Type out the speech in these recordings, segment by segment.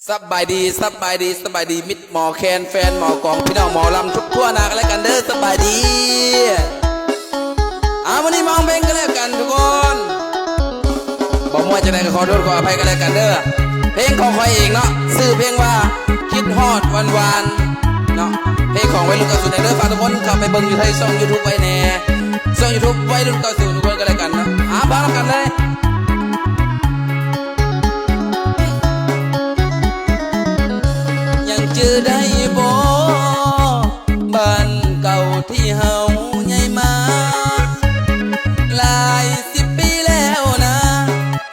ສະບາຍດີ ສະບາຍດີ ສະບາຍດີ ມິດໝໍແຄນ ແຟນໝໍກອງ ພີ່ນ້ອງໝໍລຳທຸກທົ່ວໜ້າກັນແລະກັນເດີ ສະບາຍດີ. ອາ ມື້ນີ້ມາຮ້ອງເພງກັນແລະກັນທຸກຄົນ ບໍ່ມ່ວນຈັ່ງໃດກໍຂໍໂທດຂໍອະໄພກັນແລະກັນເດີ. ເພງຂອງຂ້ອຍເອງເນາະ ຊື່ເພງວ່າ ຄິດຮອດຫວານໆ ເນາະ ເພງຂອງໄວລຸ້ນເກົ້າສູນເດີ. ຝາກທຸກຄົນເຂົ້າໄປເບິ່ງຢູ່ໃນຊ່ອງຢູທູບໄວ້ແດ່ ຊ່ອງຢູທູບໄວລຸ້ນເກົ້າສູນທຸກຄົນກັນແລະກັນເນາະ. ອາ ຟັງນຳກັນເລີຍ. ຍັງຈື່ໄດ້ບໍ່ ບ້ານເກົ່າທີ່ເຮົາໃຫຍ່ມາ ຫຼາຍສິບປີແລ້ວນາ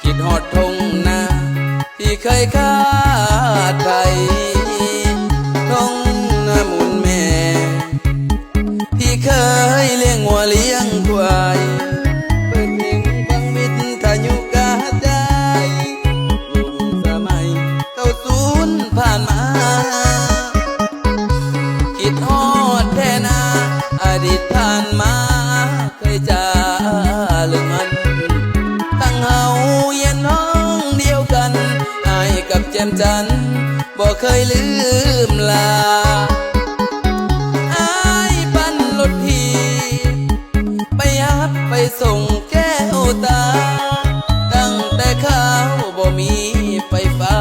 ຄິດຮອດທົ່ງນາທີ່ເຄີຍຄາດໄຄ ທົ່ງນາມູນແມ່ ທີ່ເຄີຍລ້ຽງງົວລ້ຽງຄວາຍ ເປີດເພງຟັງວິທະຍຸກະຈາຍ ຍຸກສະໄໝເກົ້າສູນຜ່ານມາ ຄິດຮອດແທ້ນາ ອະດີດຜ່ານມາເຄີຍຈາລຶກມັນ ທັງເຮົາຮຽນຫ້ອງດຽວກັນ ອ້າຍກັບແຈ່ມຈັນ ບໍ່ເຄີຍລືມລາ ອ້າຍປັ່ນລົດຖີບ ໄປຮັບໄປສົ່ງແກ້ວຕາ ຕັ້ງແຕ່ຄາວບໍ່ມີໄຟຟ້າ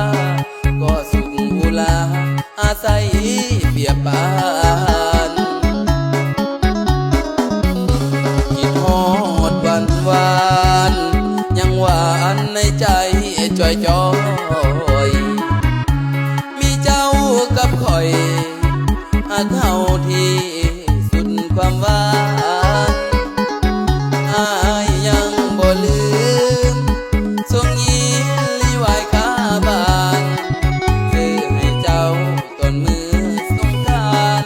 ກໍສຸກອຸລາ ອາໄສເບຍປານ ຄິດຮອດຫວານໆ ຍັງຫວານໃນໃຈຈ່ອຍໆ ມີເຈົ້າກັບຂ້ອຍ ຮັກເຮົາທີ່ສຸດຄວາມຫວານ ອ້າຍຍັງບໍ່ລືມ ສົ່ງຍິນລີວາຍຄາບ້ານ ຊື້ໃຫ້ເຈົ້າຕອນມື້ສົງການ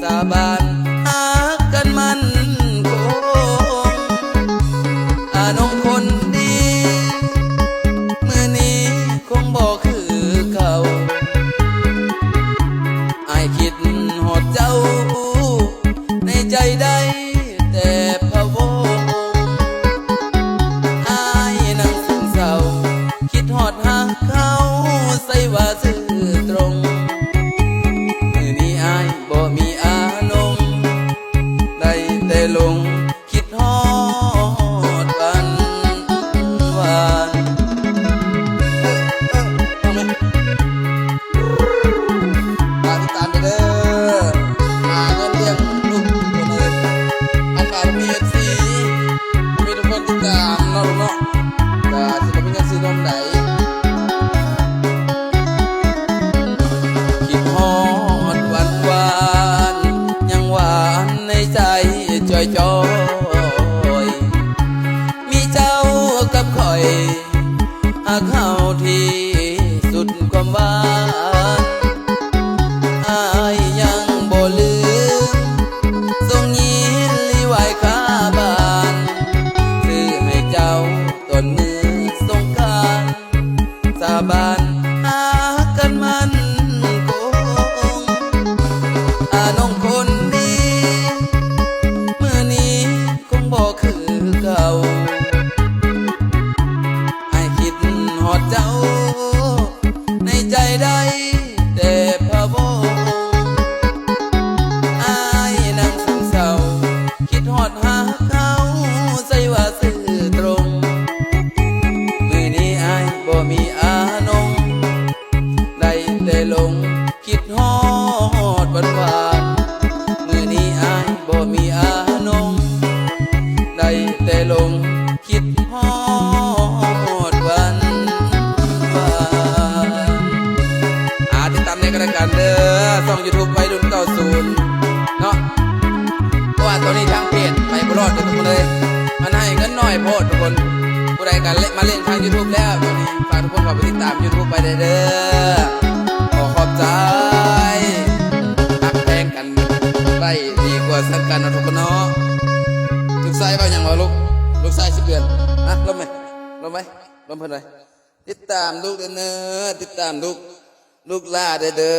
ສາບານຮັກກັນໝັ້ນຄົງ ອານ້ອງຄົນດີ ມື້ນີ້ຄົງບໍ່ຄືເກົ່າ ອ້າຍຄິດຮອດເຈົ້າ ໃນໃຈໄດ້ແຕ່ພະວົງ ອ້າຍນັ່ງຊຶມເສົ້າ ຄິດຮອດຮັກເຮົາໃສ່ວ່າຊື່ຕົງ ມື້ນີ້ອ້າຍບໍ່ມີອານົງ ໄດ້ແຕ່ຫຼົງ ຄິດຮອດຫວານໆ ເອີ ເອີ ເອີ ເອົາໄໝ? ຝາກຕິດຕາມໄປເດີ ຫາເງິນລ້ຽງລູກທຸກຄົນເອີຍ ຄັນວ່າມີເອັຟຊີ ມີທຸກຄົນຕິດຕາມເນາະ ລູກເນາະ ກະຊິບໍ່ມີເງິນຊື້ນົມໃດ. ຄິດຮອດຫວານໆ ຍັງຫວານໃນໃຈຈ່ອຍໆ ມີເຈົ້າກັບຂ້ອຍ ຮັກເຮົາທີ່ສຸດຄວາມຫວານ ອ້າຍຍັງບໍ່ລືມ ສົ່ງຍິນລີວາຍຄາບ້ານ ຊື້ໃຫ້ເຈົ້າຕອນມື້ສົງການ ສາບານຮັກກັນໝັ້ນຄົງ ອານ້ອງຄົນດີ ມື້ນີ້ຄົງບໍ່ຄືເກົ່າ ອ້າຍຄິດຮອດເຈົ້າ ໃນໃຈໄດ້ແຕ່ພະວົງ ອ້າຍນັ່ງຊຶມເສົ້າ ຄິດຮອດຫາເຮົາໃສ່ວ່າຊື່ຕົງ ມື້ນີ້ອ້າຍບໍ່ມີອານົງ ໄດ້ແຕ່ຫຼົງຄິດຮອດຫວານໆ ມື້ນີ້ອ້າຍບໍ່ມີອານົງ ໄດ້ແຕ່ຫຼົງຄິດຮອດຫວານໆ ອາ ຕິດຕາມແດ່ກັນແລະກັນເດີ ຊ່ອງຢູທູບໄວລຸ້ນເກົ້າສູນເນາະ ເພາະວ່າຕອນນີ້ທາງເພຈໄປບໍ່ລອດເດີທຸກຄົນເອີຍ ມັນໃຫ້ເງິນໜ້ອຍໂພດທຸກຄົນ ຜູ້ໃດກະມາຫຼິ້ນທາງຢູທູບແລ້ວ ຕອນນີ້ຝາກທຸກຄົນເຂົ້າໄປຕິດຕາມຢູທູບໄປແດ່ເດີ ຂໍຂອບໃຈ ຮັກແພງກັນໄວ້ດີກວ່າຊັງກັນເນາະທຸກຄົນເນາະ. ລູກຊາຍເວົ້າຫຍັງວະລູກ? ລູກຊາຍສິບເດືອນ ຮະ ລົມໄໝ? ລົມໄໝ? ລົມເພິ່ນໄວ້ ຕິດຕາມລູກເດີເນີ ຕິດຕາມລູກ ລູກຫຼ້າແດ່ເດີ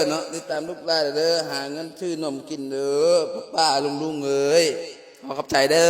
ເນາະ ຕິດຕາມລູກຫຼ້າແດ່ເດີ ຫາເງິນຊື້ນົມກິນເດີ ປ້າໆ ລຸງໆ ເອີຍ ຂໍຂອບໃຈເດີ.